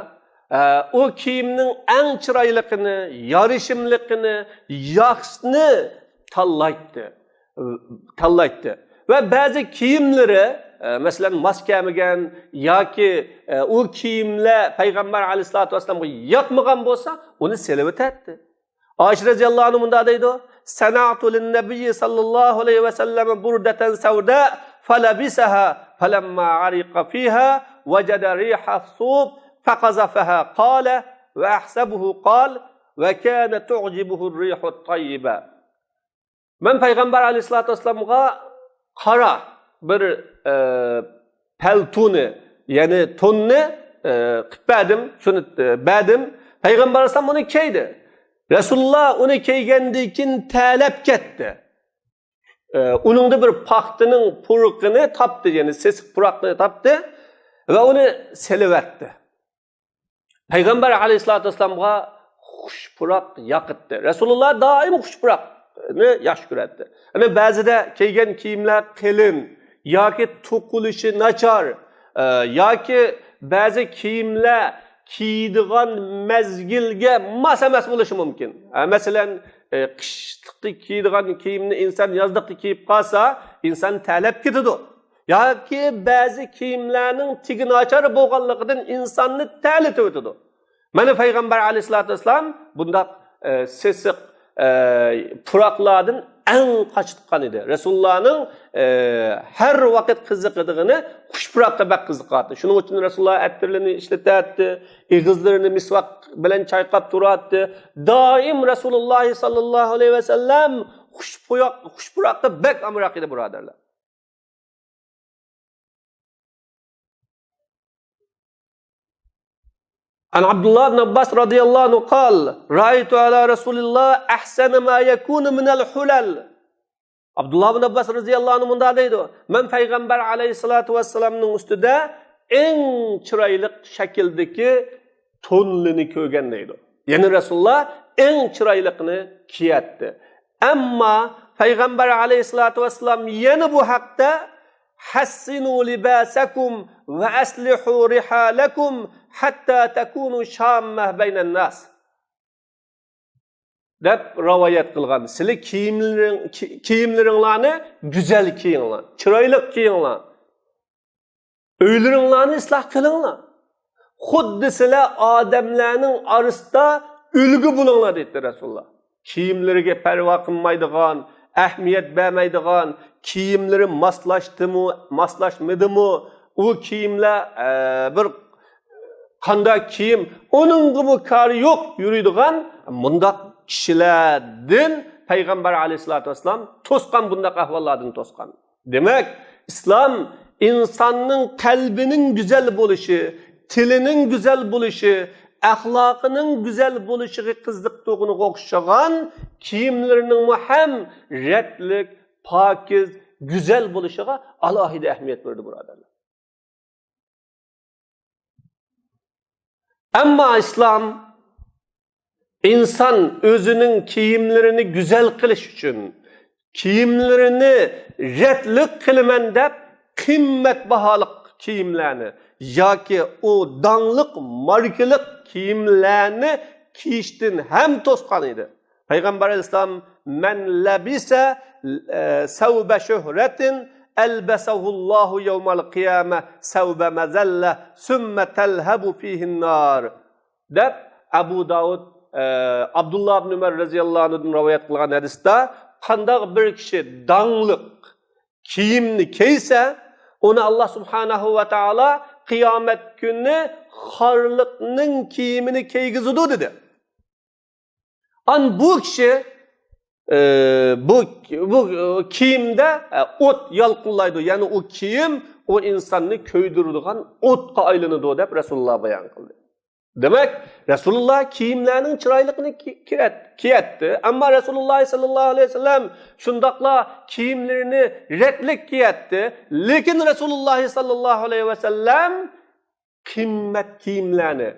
ئە، ئۇ كىيىمنىڭ ئەڭ چىرايلىقىنى، يارىشىملىقىنى، ياخشىسىنى تاللايتتى. تاللايتتى. ۋە بەزى كىيىملىرى، ئە، مەسىلەن، ماس كەلمىگەن ياكى، ئە، ئۇ كىيىملەر پەيغەمبەر ئەلەيھىسسالاتۇ ۋەسسالامغا ياقمىغان بولسا، ئۇنى سېلىۋېتەتتى. ئائىشە رەزىياللاھۇ ئەنھا مۇنداق دەيدۇ: سنعت للنبي صلى الله عليه وسلم بردة سوداء فلبسها فلما عرق فيها وجد ريح الصوف فقذفها قال وأحسبه قال وكان تعجبه الريح الطيبة. مەن پەيغەمبەر ئەلەيھىسسالاتۇ ۋەسسالامغا قارا بىر، ئە، پەلتونى، يەنى توننى، ئە، قىلىپ بەردىم، شۇنى، ئە، بەردىم. پەيغەمبەر ئەلەيھىسسالام ئۇنى كىيدى. رەسۇلۇللا ئۇنى كىيگەندىن كېيىن تەرلەپ كەتتى. ئە، ئۇنىڭدا بىر پاختىنىڭ پۇرىقىنى تاپتى، يەنى سېسىق پۇراقنى تاپتى ۋە ئۇنى سېلىۋەتتى. پەيغەمبەر ئەلەيھىسسالاتۇ ۋەسسالامغا خۇش پۇراق ياقىتتى. رەسۇلۇللا دائىم خۇش پۇراقنى ياخشى كۆرەتتى. يەنى بەزىدە كىيگەن كىيىملەر قېلىن ياكى توقۇلۇشى ناچار، ئە، ياكى بەزى كىيىملەر كىيىدىغان مەزگىلگە ماس ئەمەس بولۇشى مۇمكىن. ئە، مەسىلەن، ئە، قىشلىقتا كىيىدىغان كىيىمنى ئىنسان يازلىقتا كىيىپ قالسا، ئىنسان تەرلەپ كېتىدۇ. ياكى بەزى كىيىملەرنىڭ تېگى ناچار بولغانلىقىدىن ئىنساننى تەرلىتىۋېتىدۇ. مانا پەيغەمبەر ئەلەيھىسسالاتۇ ۋەسسالام بۇنداق، ئە، سېسىق، ئە، پۇراقلاردىن ئەڭ قاچىدىغان ئىدى. رەسۇلۇللانىڭ، ئە، ھەر ۋاقىت قىزىقىدىغىنى خۇش پۇراققا بەك قىزىقاتتى. شۇنىڭ ئۈچۈن رەسۇلۇللا ئەتىرلىرىنى ئىشلىتەتتى، ئېغىزلىرىنى مىسۋاك بىلەن چايقاپ تۇراتتى. دائىم رەسۇلۇللا ساللاللاھۇ ئەلەيھى ۋەسەللەم خۇش پۇراق، خۇش پۇراققا بەك ئامراق ئىدى، بۇرادەرلەر. عن عبد الله بن عباس رضي الله عنه قال: رأيت على رسول الله أحسن ما يكون من الحلل. ئابدۇللا ئىبن ئابباس رەزىياللاھۇ ئەنھۇ مۇنداق دەيدۇ: مەن پەيغەمبەر ئەلەيھىسسالاتۇ ۋەسسالامنىڭ ئۈستىدە ئەڭ چىرايلىق شەكىلدىكى تونلىنى كۆرگەن دەيدۇ. يەنى رەسۇلۇللا ئەڭ چىرايلىقىنى كىيەتتى. ئەمما پەيغەمبەر ئەلەيھىسسالاتۇ ۋەسسالام يەنە بۇ ھەقتە «ھەسسىنۇ لىباسەكۇم ۋە ئەسلىھۇ رىھالەكۇم ھەتتا تەكۇنۇ شاممە بەينەنناس» دەپ رىۋايەت قىلغان. سىلى كىيىملىرىڭ-، كى-، كىيىملىرىڭلارنى گۈزەل كىيىڭلار، چىرايلىق كىيىڭلار. ئۆيلىرىڭلارنى ئىسلاھ قىلىڭلار. خۇددى سىلەر ئادەملەرنىڭ ئارىسىدا ئۈلگە بولۇڭلار، دەيتتى رەسۇلۇللا. كىيىملىرىگە پەرۋا قىلمايدىغان، ئەھمىيەت بەرمەيدىغان، كىيىملىرى ماسلاشتىمۇ، ماسلاشمىدىمۇ، ئۇ كىيىملەر، ئە، بىر قانداق كىيىم، ئۇنىڭغىمۇ كارى يوق يۈرىدىغان مۇنداق كىشىلەردىن پەيغەمبەر ئەلەيھىسسالاتۇ ۋەسسالام توسقان، بۇنداق ئەھۋاللاردىن توسقان. دېمەك، ئىسلام ئىنساننىڭ قەلبىنىڭ گۈزەل بولۇشى، تىلىنىڭ گۈزەل بولۇشى، ئەخلاقىنىڭ گۈزەل بولۇشىغا قىزىقتۇرغىنىغا ئوخشىغان كىيىملىرىنىڭمۇ ھەم رەتلىك، پاكىز، گۈزەل بولۇشىغا ئالاھىدە ئەھمىيەت بېرىدۇ، بۇرادەرلەر. ئەمما ئىسلام ئىنسان ئۆزىنىڭ كىيىملىرىنى گۈزەل قىلىش ئۈچۈن، كىيىملىرىنى رەتلىك قىلىمەن دەپ، قىممەت باھالىق كىيىملەرنى ياكى ئۇ داڭلىق ماركىلىق كىيىملەرنى كىيىشتىن ھەم توسقان ئىدى. پەيغەمبەر ئەلەيھىسسالام، «مەن لەبىسە، ئە، سەۋبە شۆھرەتىن ئەلبەسەھۇللاھۇ يەۋمەل قىيامە سەۋبە مەزەللە، سۈممە تەلھەبۇ فىھىننار» دەپ، ئەبۇ داۋۇد، ئە، ئابدۇللا ئىبن ئۆمەر رەزىياللاھۇ ئەنھۇدىن رىۋايەت قىلغان ھەدىستە، قانداق بىر كىشى داڭلىق كىيىمنى كىيسە، ئۇنى ئاللا سۇبھانەھۇ ۋە تائالا قىيامەت كۈنى خارلىقنىڭ كىيىمىنى كىيگۈزىدۇ، دېدى. ئان بۇ كىشى، ئى، بۇ، بۇ كىيىمدە، ئە، ئوت يالقۇنلايدۇ. يەنى ئۇ كىيىم ئۇ ئىنساننى كۆيدۈرىدىغان ئوتقا ئايلىنىدۇ، دەپ رەسۇلۇللا بايان قىلدى. دېمەك، رەسۇلۇللا كىيىملەرنىڭ چىرايلىقىنى كى-، كىيەت-، كىيەتتى. ئەمما رەسۇلۇللا ساللاللاھۇ ئەلەيھى ۋەسەللەم شۇنداقلا كىيىملىرىنى رەتلىك كىيەتتى. لېكىن رەسۇلۇللا ساللاللاھۇ ئەلەيھى ۋەسەللەم قىممەت كىيىملەرنى،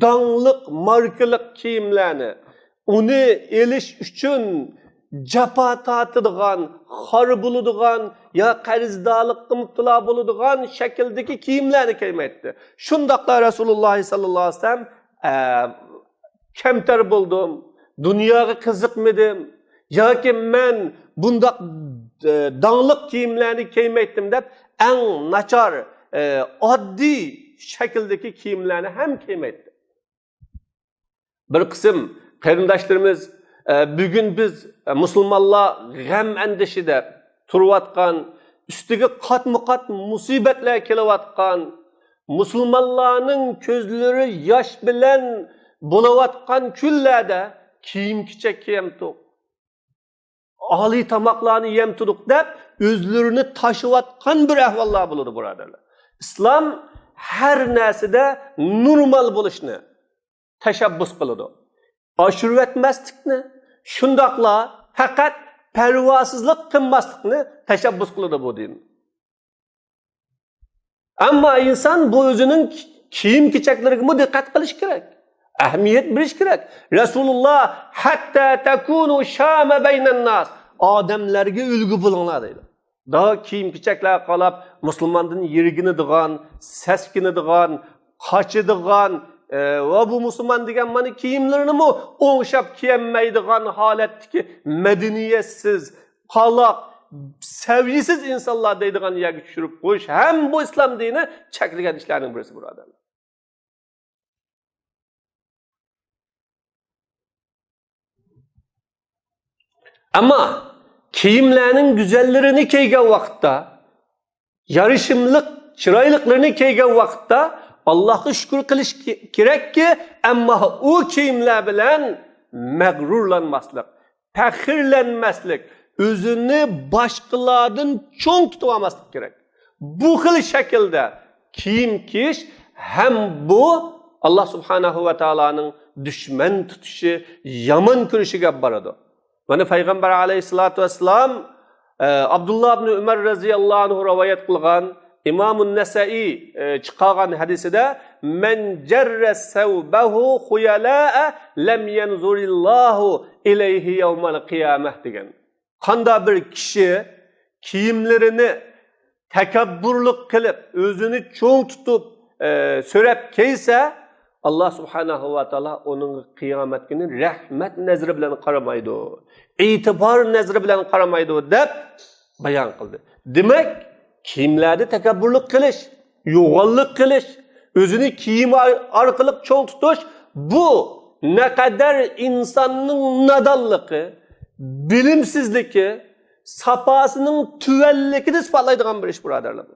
داڭلىق ماركىلىق كىيىملەرنى، ئۇنى ئېلىش ئۈچۈن جاپا تارتىدىغان، خار بولىدىغان يا قەرزدارلىققا مۇپتىلا بولىدىغان شەكىلدىكى كىيىملەرنى كىيمەيتتى. شۇنداقلا رەسۇلۇللا ساللاللاھۇ ئەلەيھى ۋەسەللەم، ئە، كەمتەر بولدۇم، دۇنياغا قىزىقمىدىم ياكى مەن بۇنداق، ئە، داڭلىق كىيىملەرنى كىيمەيتتىم دەپ، ئەڭ ناچار، ئە، ئاددىي شەكىلدىكى كىيىملەرنى ھەم كىيمەيتتى. بىر قىسىم قېرىنداشلىرىمىز، ئە، بۈگۈن بىز، ئە، مۇسۇلمانلار غەم ئەندىشىدە تۇرۇۋاتقان، ئۈستىگە قاتمۇ قات مۇسىبەتلەر كېلىۋاتقان، مۇسۇلمانلارنىڭ كۆزلىرى ياش بىلەن بولۇۋاتقان كۈنلەردە كىيىم-كېچەك كىيەمتۇق، ئالىي تاماقلارنى يەمتۇدۇق دەپ، ئۆزلىرىنى تاشىۋاتقان بىر ئەھۋاللار بولىدۇ، بۇرادەرلەر. ئىسلام ھەر نەرسىدە نورمال بولۇشنى تەشەببۇس قىلىدۇ. ئاشۇرۇۋەتمەسلىكنى، شۇنداقلا پەقەت پەرۋاسىزلىق قىلماسلىقنى تەشەببۇس قىلىدۇ بۇ دىن. ئەمما ئىنسان بۇ ئۆزىنىڭ كىيىم-كېچەكلىرىگىمۇ دىققەت قىلىش كېرەك، ئەھمىيەت بېرىش كېرەك. رەسۇلۇللا، «ھەتتا تەكۇنۇ شامە بەينەنناس»، ئادەملەرگە ئۈلگە بولۇڭلار، دەيدۇ. دا كىيىم-كېچەكلەرگە قاراپ، مۇسۇلماندىن يىرگىنىدىغان، سەسكىنىدىغان، قاچىدىغان، ئە، ۋە بۇ مۇسۇلمان دېگەن مانا كىيىملىرىنىمۇ ئوڭشاپ كىيەلمەيدىغان ھالەتتىكى مەدەنىيەتسىز، قالاق، سەۋىيەسىز ئىنسانلار دەيدىغان يەرگە چۈشۈرۈپ قويۇش ھەم بۇ ئىسلام دىنى چەكلىگەن ئىشلارنىڭ بىرسى، بۇرادەرلەر. ئەمما كىيىملەرنىڭ گۈزەللىرىنى كىيگەن ۋاقىتتا، يارىشىملىق، چىرايلىقلىرىنى كىيگەن ۋاقىتتا ئاللاھقا شۈكۈر قىلىش كى-، كېرەككى، ئەمما ئۇ كىيىملەر بىلەن مەغرۇرلانماسلىق، پەخىرلەنمەسلىك، ئۆزىنى باشقىلاردىن چوڭ تۇتۇۋالماسلىق كېرەك. بۇ خىل شەكىلدە كىيىم كىيىش ھەم بۇ ئاللا سۇبھانەھۇ ۋە تائالانىڭ دۈشمەن تۇتۇشى، يامان كۆرۈشىگە ئەپ بارىدۇ. مانا پەيغەمبەر ئەلەيھىسسالاتۇ ۋەسسالام، ئە، ئابدۇللا ئىبنى ئۆمەر رەزىياللاھۇ ئەنھۇ رىۋايەت قىلغان، ئىمامۇن نەسەئى، ئە، چىقارغان ھەدىسىدە، «مەن جەررە سەۋبەھۇ خۇيەلائە لەم يەنزۇرىللاھۇ ئىلەيھى يەۋمەل قىيامە» دېگەن. قانداق بىر كىشى كىيىملىرىنى تەكەببۇرلۇق قىلىپ، ئۆزىنى چوڭ تۇتۇپ، ئە، سۆرەپ كىيسە، ئاللا سۇبھانەھۇ ۋە تائالا ئۇنىڭغا قىيامەت كۈنى رەھمەت نەزىرى بىلەن قارىمايدۇ، ئېتىبار نەزىرى بىلەن قارىمايدۇ، دەپ بايان قىلدى. دېمەك، كىيىملەردە تەكەببۇرلۇق قىلىش، يوغانلىق قىلىش، ئۆزىنى كىيىم ئار-، ئارقىلىق چوڭ تۇتۇش، بۇ نەقەدەر ئىنساننىڭ نادانلىقى، بىلىمسىزلىكى، ساپاسىنىڭ تۆۋەنلىكىنى ئىسپاتلايدىغان بىر ئىش، بۇرادەرلەر.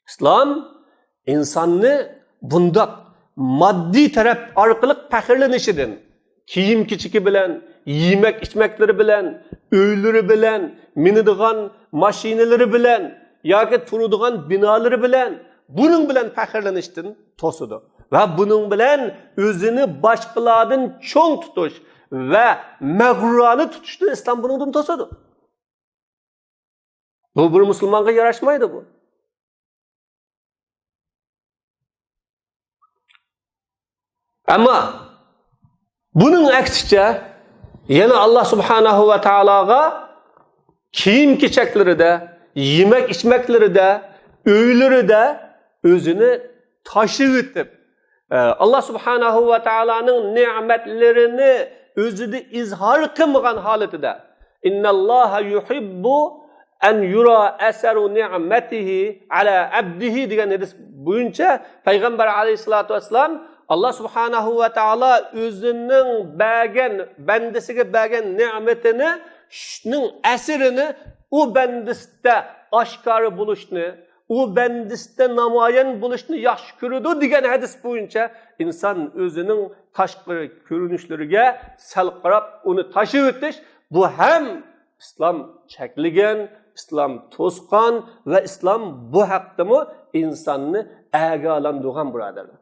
ئىسلام ئىنساننى بۇنداق ماددىي تەرەپ ئارقىلىق پەخىرلىنىشىدىن، كىيىم-كېچىكى بىلەن، يېمەك-ئىچمەكلىرى بىلەن، ئۆيلىرى بىلەن، مىنىدىغان ماشىنىلىرى بىلەن ياكى تۇرىدىغان بىنالىرى بىلەن، بۇنىڭ بىلەن پەخىرلىنىشتىن توسىدۇ. ۋە بۇنىڭ بىلەن ئۆزىنى باشقىلاردىن چوڭ تۇتۇش ۋە مەغرۇرانە تۇتۇشنى ئىسلام بۇنىڭدىن توسىدۇ. بۇ بىر مۇسۇلمانغا ياراشمايدۇ بۇ. ئەمما بۇنىڭ ئەكسىچە، يەنە ئاللا سۇبھانەھۇ ۋە تائالاغا كىيىم-كېچەكلىرىدە، يېمەك-ئىچمەكلىرىدە، ئۆيلىرىدە ئۆزىنى تاشلىۋېتىپ، ئە، ئاللا سۇبھانەھۇ ۋە تائالانىڭ نېمەتلىرىنى ئۆزىدە ئىزھار قىلمىغان ھالىتىدە، «ئىنناللاھا يۇھىببۇ ئەن يۇرا ئەسەرۇ نېمەتىھى ئەلا ئەبدىھى» دېگەن ھەدىس بويىچە پەيغەمبەر ئەلەيھىسسالاتۇ ۋەسسالام، ئاللا سۇبھانەھۇ ۋە تائالا ئۆزىنىڭ بەرگەن، بەندىسىگە بەرگەن نېمىتىنى، شۇنىڭ ئەسىرىنى ئۇ بەندىسىدە ئاشكارا بولۇشنى، ئۇ بەندىسىدە نامايان بولۇشنى ياخشى كۆرىدۇ دېگەن ھەدىس بويىچە ئىنسان ئۆزىنىڭ تاشقى كۆرۈنۈشلىرىگە سەل قاراپ، ئۇنى تاشلىۋېتىش، بۇ ھەم ئىسلام چەكلىگەن، ئىسلام توسقان ۋە ئىسلام بۇ ھەقتىمۇ ئىنساننى ئاگاھلاندۇرغان، بۇرادەرلەر.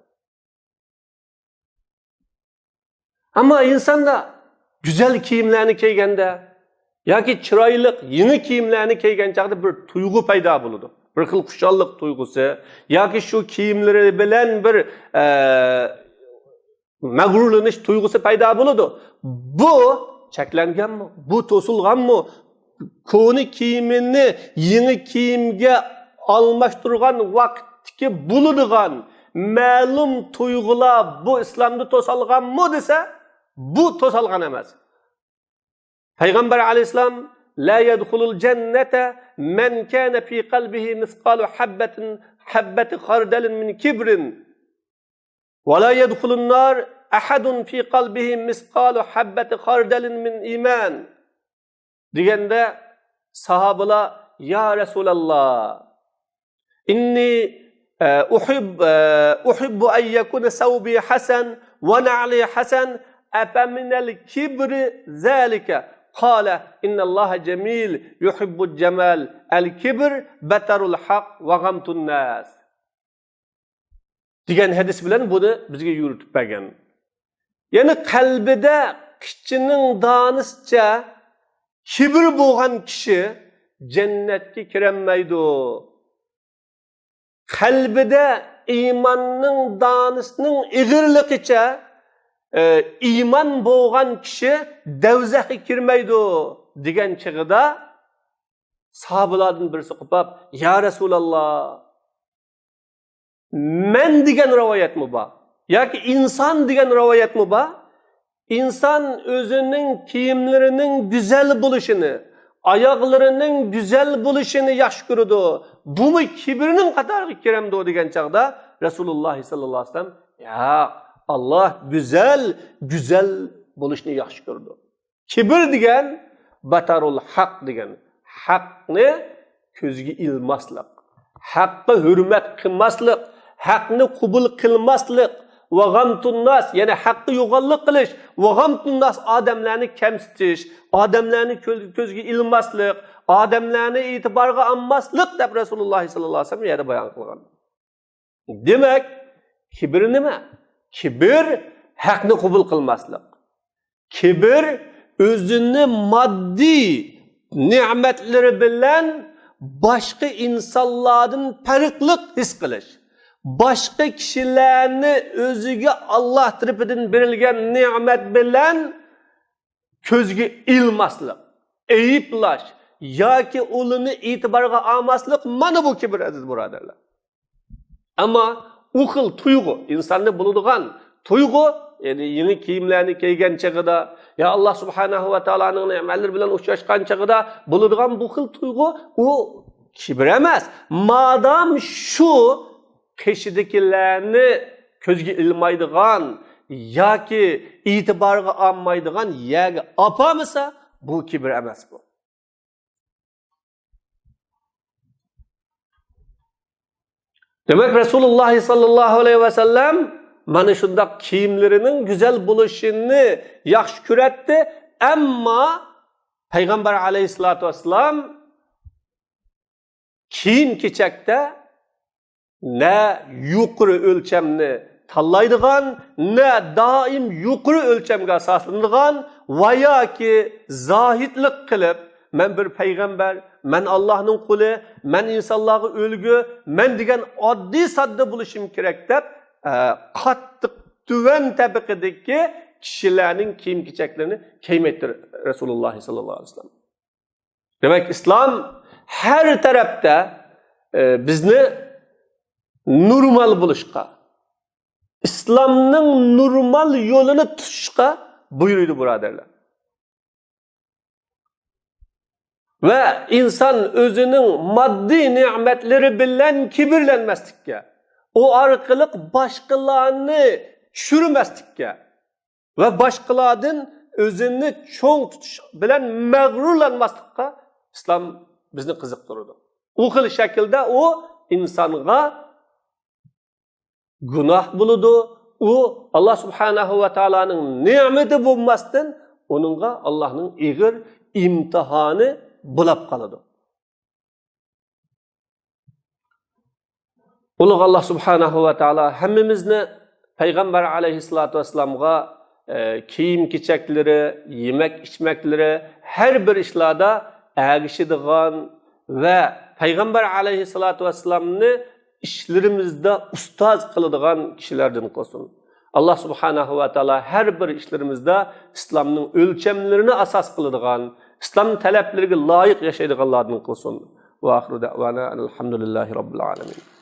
ئەمما ئىنساندا گۈزەل كىيىملەرنى كىيگەندە ياكى چىرايلىق يېڭى كىيىملەرنى كىيگەن چاغدا بىر تۇيغۇ پەيدا بولىدۇ. بىر خىل خۇشاللىق تۇيغۇسى ياكى شۇ كىيىملىرى بىلەن بىر، ئە، مەغرۇرلىنىش تۇيغۇسى پەيدا بولىدۇ. بۇ چەكلەنگەنمۇ؟ بۇ توسۇلغانمۇ؟ كونا كىيىمىنى يېڭى كىيىمگە ئالماشتۇرغان ۋاقىتتىكى بولىدىغان مەلۇم تۇيغۇلار بۇ ئىسلامدا توسالغانمۇ دېسە، بۇ توسالغان ئەمەس. پەيغەمبەر ئەلەيھىسسالام، «لا يدخل الجنة من كان في قلبه مثقال حبة، حبة خردل من كبر.» «ولا يدخل النار أحد في قلبه مثقال حبة خردل من إيمان» دېگەندە، ساھابىلار، يا رەسۇلاللا، إني، ئە، أحب، ئە، أحب أن يكون ثوبي حسن ونعلي حسن، أفمن الكبر ذلك؟ قال، إن الله جميل يحب الجمال، الكبر بطر الحق وغمط الناس. دېگەن ھەدىس بىلەن بۇنى بىزگە يورۇتۇپ بەرگەن. يەنى قەلبىدە قىچىنىڭ دانىسىچە كىبىر بولغان كىشى جەننەتكە كىرەلمەيدۇ. قەلبىدە ئىماننىڭ دانىسىنىڭ ئېغىرلىقىچە، ئە، ئىمان بولغان كىشى دەۋزەخكە كىرمەيدۇ، دېگەن چېغىدا ساھابىلاردىن بىرسى قوپاپ، يا رەسۇلاللا، مەن دېگەن رىۋايەتمۇ بار ياكى ئىنسان دېگەن رىۋايەتمۇ بار. ئىنسان ئۆزىنىڭ كىيىملىرىنىڭ گۈزەل بولۇشىنى، ئاياغلىرىنىڭ گۈزەل بولۇشىنى ياخشى كۆرىدۇ. بۇمۇ كىبىرنىڭ قاتارىغا كىرەمدۇ دېگەن چاغدا رەسۇلۇللا ساللاللاھۇ ئەلەيھى ۋەسەللەم، ياق، ئاللا گۈزەل، گۈزەل بولۇشنى ياخشى كۆرىدۇ. كىبىر دېگەن بەتەرۇل ھەق دېگەن، ھەقنى كۆزگە ئىلماسلىق، ھەققە ھۆرمەت قىلماسلىق، ھەقنى قوبۇل قىلماسلىق، ۋەغەمتۇنناس، يەنى ھەققە يوغانلىق قىلىش، ۋەغەمتۇنناس، ئادەملەرنى كەمسىتىش، ئادەملەرنى كۆز-، كۆزگە ئىلماسلىق، ئادەملەرنى ئېتىبارغا ئالماسلىق، دەپ رەسۇلۇللا ساللاللاھۇ ئەلەيھى ۋەسەللەم يەنە بايان قىلغان. دېمەك، كىبىر نېمە؟ كىبىر ھەقنى قوبۇل قىلماسلىق. كىبىر ئۆزىنى ماددىي نېمەتلىرى بىلەن باشقا ئىنسانلاردىن پەرقلىق ھېس قىلىش. باشقا كىشىلەرنى ئۆزىگە ئاللا تەرىپىدىن بېرىلگەن نېمەت بىلەن كۆزگە ئىلماسلىق، ئەيىبلەش، ياكى ئۇلىنى ئېتىبارغا ئالماسلىق، مانا بۇ كىبىر، ئەزىز بۇرادەرلەر. ئەمما ئۇ خىل تۇيغۇ، ئىنساننى بولىدىغان تۇيغۇ، يەنى يېڭى كىيىملەرنى كىيگەن چېغىدا، يا ئاللا سۇبھانەھۇ ۋە تائالانىڭ نېمەتلىرى بىلەن ئۇچراشقان چېغىدا بولىدىغان بۇ خىل تۇيغۇ، ئۇ كىبىر ئەمەس. مادام شۇ قېشىدىكىلەرنى كۆزگە ئىلمايدىغان ياكى ئېتىبارغا ئالمايدىغان يەرگە ئاپارمىسا، بۇ كىبىر ئەمەس بۇ. دېمەك، رەسۇلۇللاھ ساللاللاھۇ ئەلەيھى ۋەسەللەم مانا شۇنداق كىيىملىرىنىڭ گۈزەل بولۇشىنى ياخشى كۆرەتتى. ئەمما پەيغەمبەر ئەلەيھىسسالاتۇ ۋەسسالام كىيىم-كېچەكتە نە يۇقىرى ئۆلچەمنى تاللايدىغان، نە دائىم يۇقىرى ئۆلچەمگە ئاساسلىنىدىغان ۋە ياكى زاھىدلىق قىلىپ، مەن بىر پەيغەمبەر، مەن ئاللاھنىڭ قۇلى، مەن ئىنسانلارغا ئۈلگە، مەن دېگەن ئاددىي ساددا بولۇشۇم كېرەك دەپ، ئە، قاتتىق تۆۋەن تەبىقىدىكى كىشىلەرنىڭ كىيىم-كېچەكلىرىنى كىيمەيتتى رەسۇلۇللاھ ساللاللاھۇ ئەلەيھى ۋەسەللەم. دېمەك، ئىسلام ھەر تەرەپتە، ئە، بىزنى نورمال بولۇشقا، ئىسلامنىڭ نورمال يولىنى تۇتۇشقا بۇيرۇيدۇ، بۇرادەرلەر. ۋە ئىنسان ئۆزىنىڭ ماددىي نېمەتلىرى بىلەن كىبىرلەنمەسلىككە، ئۇ ئارقىلىق باشقىلارنى چۈشۈرمەسلىككە، ۋە باشقىلاردىن ئۆزىنى چوڭ تۇتۇش بىلەن مەغرۇرلانماسلىققا ئىسلام بىزنى قىزىقتۇرىدۇ. ئۇ خىل شەكىلدە ئۇ ئىنسانغا گۇناھ بولىدۇ. ئۇ ئاللا سۇبھانەھۇ ۋە تائالانىڭ نېمىتى بولماستىن، ئۇنىڭغا ئاللانىڭ ئېغىر ئىمتىھانى بولاپ قالىدۇ. ئۇلۇغ ئاللا سۇبھانەھۇ ۋە تائالا ھەممىمىزنى پەيغەمبەر ئەلەيھىسسالاتۇ ۋەسسالامغا، ئە، كىيىم-كېچەكلىرى، يېمەك-ئىچمەكلىرى، ھەر بىر ئىشلاردا ئەگىشىدىغان ۋە پەيغەمبەر ئەلەيھىسسالاتۇ ۋەسسالامنى ئىشلىرىمىزدا ئۇستاز قىلىدىغان كىشىلەردىن قىلسۇن. ئاللا سۇبھانەھۇ ۋە تائالا ھەر بىر ئىشلىرىمىزدا ئىسلامنىڭ ئۆلچەملىرىنى ئاساس قىلىدىغان، ئىسلام تەلەپلىرىگە لايىق ياشايدىغانلاردىن قىلسۇن. ۋە ئاخىرۇ دەئۋانا ئەنىل ھەمدۇلىللاھى رەببىل ئالەمىن.